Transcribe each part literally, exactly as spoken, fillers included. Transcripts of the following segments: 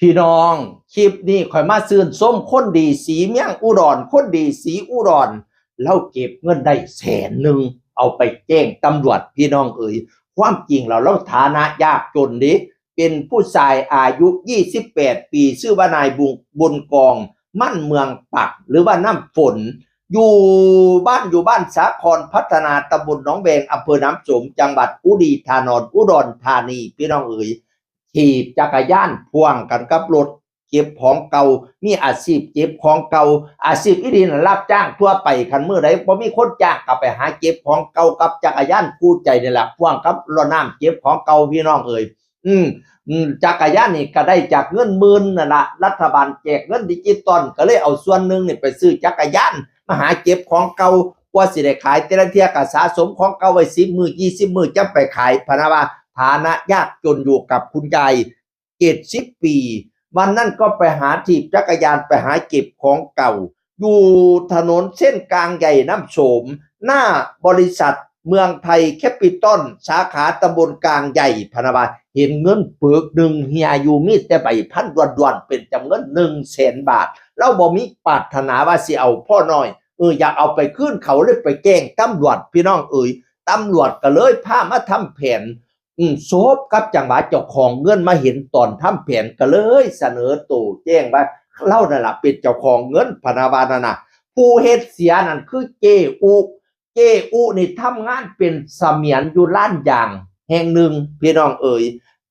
พี่น้อง คลิปนี้ข่อยมาชื่นชมคนดีสีเมืองอุดร คนดีสีอุดร ลาวเก็บเงินได้แสนหนึ่ง เอาไปแจ้งตำรวจ พี่น้องเอ๋ย ความจริงแล้วลาวฐานะยากจนเด้ เป็นผู้ชายอายุยี่สิบแปดปี ชื่อว่านายบุญ บุญกอง มั่นเมืองปัก หรือว่าน้ำฝน อยู่บ้าน อยู่บ้านสาครพัฒนา ตำบลหนองแวง อำเภอน้ำโสม จังหวัดอุดีธานอน อุดรธานี พี่น้องเอ๋ย ถีบจักรยานพ่วงกันกับรถเก็บของเก่า มีอาชีพเก็บของเก่า อาชีพอีหลีน่ะรับจ้างทั่วไป คันมื้อใดบ่มีคนจ้างก็ไปหาเก็บของเก่ากับจักรยานคู่ใจนี่ล่ะ พ่วงกับรถน้ำเก็บของเก่า พี่น้องเอ๋ย อืม อืม จักรยานนี่ก็ได้จากเงินหมื่นนั่นล่ะ รัฐบาลแจกเงินดิจิตอล ก็เลยเอาส่วนหนึ่งนี่ไปซื้อจักรยาน มาหาเก็บของเก่า กว่าสิได้ขายแต่ละเทื่อก็สะสมของเก่าไว้สิบมื้อ ยี่สิบมื้อ จั่งไปขาย พะนะว่า ฐานะยากจนอยู่กับคุณยาย เจ็ดสิบปี วันนั้นก็ไปหาถีบจักรยานไปหาเก็บของเก่า อยู่ถนนเส้นกลางใหญ่น้ำโสม หน้าบริษัทเมืองไทยแคปิตอล สาขาตำบลกลางใหญ่ พะนะว่า เห็นเงินปึกหนึ่งเหี่ยอยู่ มีแต่ใบพันด้วนๆ เป็นจำนวนเงินหนึ่งแสนบาท ลาวบ่มีปรารถนาว่าสิเอาพ่อน้อย เออ อยากเอาไปคืนเขา เลยไปแจ้งตำรวจ พี่น้องเอ๋ย ตำรวจก็เลยพามาทำแผน อืม สบกับจังหวะเจ้าของเงินมาเห็นตอนทำแผนก็เลยเสนอตัวแจ้งว่าลาวนั่นล่ะเป็นเจ้าของเงิน พะนะว่านั่นน่ะ ผู้เฮ็ดเสียนั่นคือเจ๊อุ เจ๊อุนี่ทำงานเป็นเสมียนอยู่ร้านยางแห่งหนึ่ง พี่น้องเอ๋ย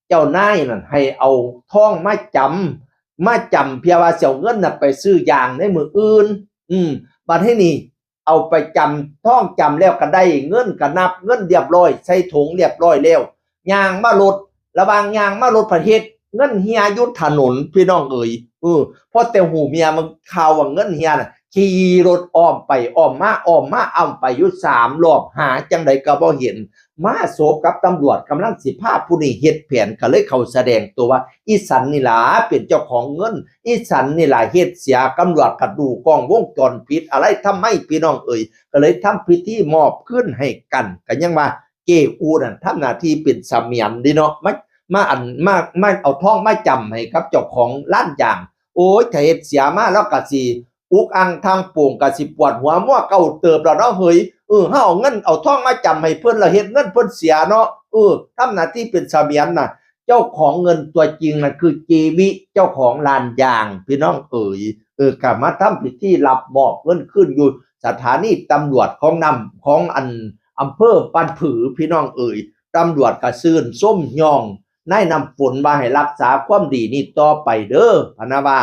เจ้านายนั่นให้เอาทองมาจ๋ำ มาจ๋ำเพื่อว่าสิเอาเงินน่ะไปซื้อยางในมื้ออื่น อืม บัดนี้นี่ เอาไปจ๋ำ ทองจ๋ำแล้วก็ได้เงิน ก็นับเงินเรียบร้อย ใส่ถุงเรียบร้อยแล้ว ย่างมารถ ระหว่างย่างมารถ ผัดเฮ็ดเงินเหี่ยอยู่ถนน พี่น้องเอ๋ย เออ พอแต่ฮู้เมียมันข่าวว่าเงินเหี่ยน่ะ ขี่รถอ้อมไปอ้อมมา อ้อมมาอ้อมไปอยู่สามรอบ หาจั่งใดก็บ่เห็น มาสบกับตำรวจกำลังสิพาผู้นี้เฮ็ดแผน ก็เลยเข้าแสดงตัวว่า อีฉันนี่ล่ะเป็นเจ้าของเงิน อีฉันนี่ล่ะเฮ็ดเสีย ตำรวจก็ดูกล้องวงจรปิด อะไรทำไม พี่น้องเอ๋ย ก็เลยทำพิธีมอบคืนให้กัน ก็ยังว่าเจ๊อุนั่นทำหน้าที่เป็นเสมียนเด้เนาะ มา มาอัน มา มาเอาทองมาจ๋ำให้กับเจ้าของร้านยาง โอ้ย ถ้าเฮ็ดเสียมาแล้วก็สิอุกอังทางโป่ง ก็สิปวดหัวมัวเก่าเติบแล้วเนาะเฮ้ย เออ เฮาเอาเงินเอาทองมาจ๋ำให้เพิ่น แล้วเฮ็ดเงินเพิ่นเสียเนาะ เออ ทำหน้าที่เป็นเสมียนน่ะ เจ้าของเงินตัวจริงน่ะคือเจ๊วิ เจ้าของร้านยาง พี่น้องเอ๋ย เออ ก็มาทำพิธีรับมอบเงินคืนอยู่สถานีตำรวจของน้ำ ของอันอำเภอบ้านผือ พี่น้องเอ๋ย ตำรวจก็ชื่นชมยองนายน้ำฝนว่าให้รักษาความดีนี้ต่อไปเด้อ พะนะว่า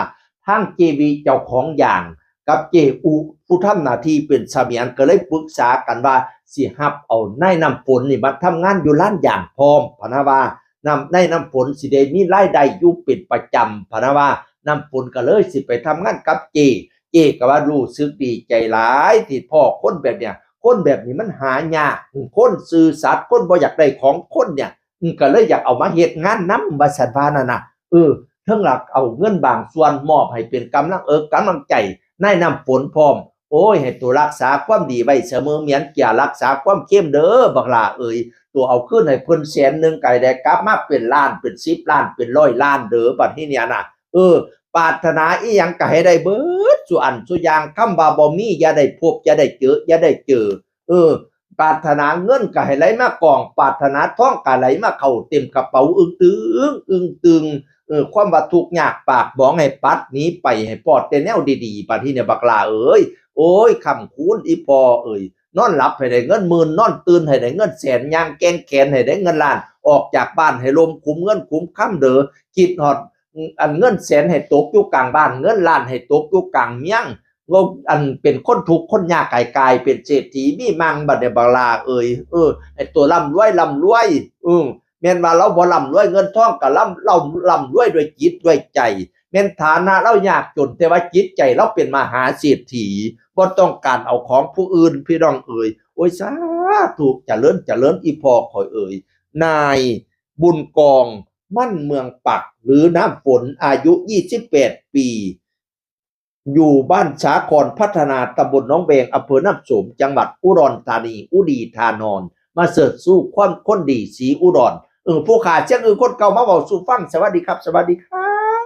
ทางเจ๊วิเจ้าของยางกับเจ๊อุผู้ทำหน้าที่เป็นเสมียนก็เลยปรึกษากันว่าสิรับเอานายน้ำฝนนี่มาทำงานอยู่ร้านยางพร้อม พะนะว่า น้ำ นายน้ำฝนสิได้มีรายได้อยู่เป็นประจ๋ำ พะนะว่า น้ำฝนก็เลยสิไปทำงานกับเจ๊ เจ๊ก็ว่ารู้สึกดีใจหลายที่พ้อคนแบบเนี้ย คนแบบนี้มันหายาก คนซื่อสัตย์ คนบ่อยากได้ของคนเนี่ย อืม ก็เลยอยากเอามาเฮ็ดงานนำ ว่าซั่นว่านั่นน่ะ เออ เทิงหลักเอาเงินบางส่วนมอบให้เป็นกำลังเอิกกำลังใจนายน้ำฝนพร้อม โอ้ย ให้ตัวรักษาความดีไว้เสมอเหมือนเกลือรักษาความเค็มเด้อ บักหล่าเอ๋ย ตัวเอาคืนให้เพิ่นแสนหนึ่งก็ให้ได้กลับมาเป็นล้าน เป็นสิบล้าน เป็นร้อยล้านเด้อ บัดนี้เนี่ยน่ะ เออ ปรารถนาอีหยังก็ให้ได้เบิดซุอันซุอย่าง คำว่าบ่มีอย่าได้พบ อย่าได้เจอ อย่าได้เจอ เออ ปรารถนาเงินก็ให้ไหลมากอง ปรารถนาทองก็ไหลมาเข้าเต็มกระเป๋า อึ้งตึง อึ้งตึง เออ ความว่าทุกข์ยากปากหมองให้ปัดหนีไป ให้พ้อแต่แนวดีๆ บัดนี้เนี่ย บักหล่าเอ๋ย โอ้ย ค่ำคูณอีพ่อเอ๋ย นอนหลับให้ได้เงินหมื่น นอนตื่นให้ได้เงินแสน ย่างแกว่งแขนให้ได้เงินล้าน ออกจากบ้านให้ลมขุมเงินขุมคำเด้อ คิดฮอด อันเงินแสนให้ตกอยู่กลางบ้าน เงินล้านให้ตกอยู่กลางเมือง ว่าอันเป็นคนทุกข์คนยากกลายเป็นเศรษฐีมีมัง บัดเนี่ย บักหล่าเอ๋ย เออ ให้ตัวร่ำรวยร่ำรวย เออ แม่นว่าลาวบ่ร่ำรวยเงินทองก็ร่ำ ร่ำ ร่ำรวยด้วยจิตด้วยใจ แม่นฐานะลาวยากจน แต่ว่าจิตใจลาวเป็นมหาเศรษฐี บ่ต้องการเอาของผู้อื่น พี่น้องเอ๋ย โอ้ย สาธุ เจริญ เจริญ อีพ่อข่อยเอ๋ย นายบุญกอง มั่นเมืองปัก หรือน้ำฝน อายุยี่สิบแปดปี อยู่บ้านสาครพัฒนา ตำบลหนองแวง อำเภอน้ำโสม จังหวัดอุดรธานี อุดีธานอน มาเสิร์ชสู้ความคนดีสีอุดร เออ ผู้ขาเสียงอื่นคนเก่ามาเว้าสู่ฟัง สวัสดีครับ สวัสดีครับ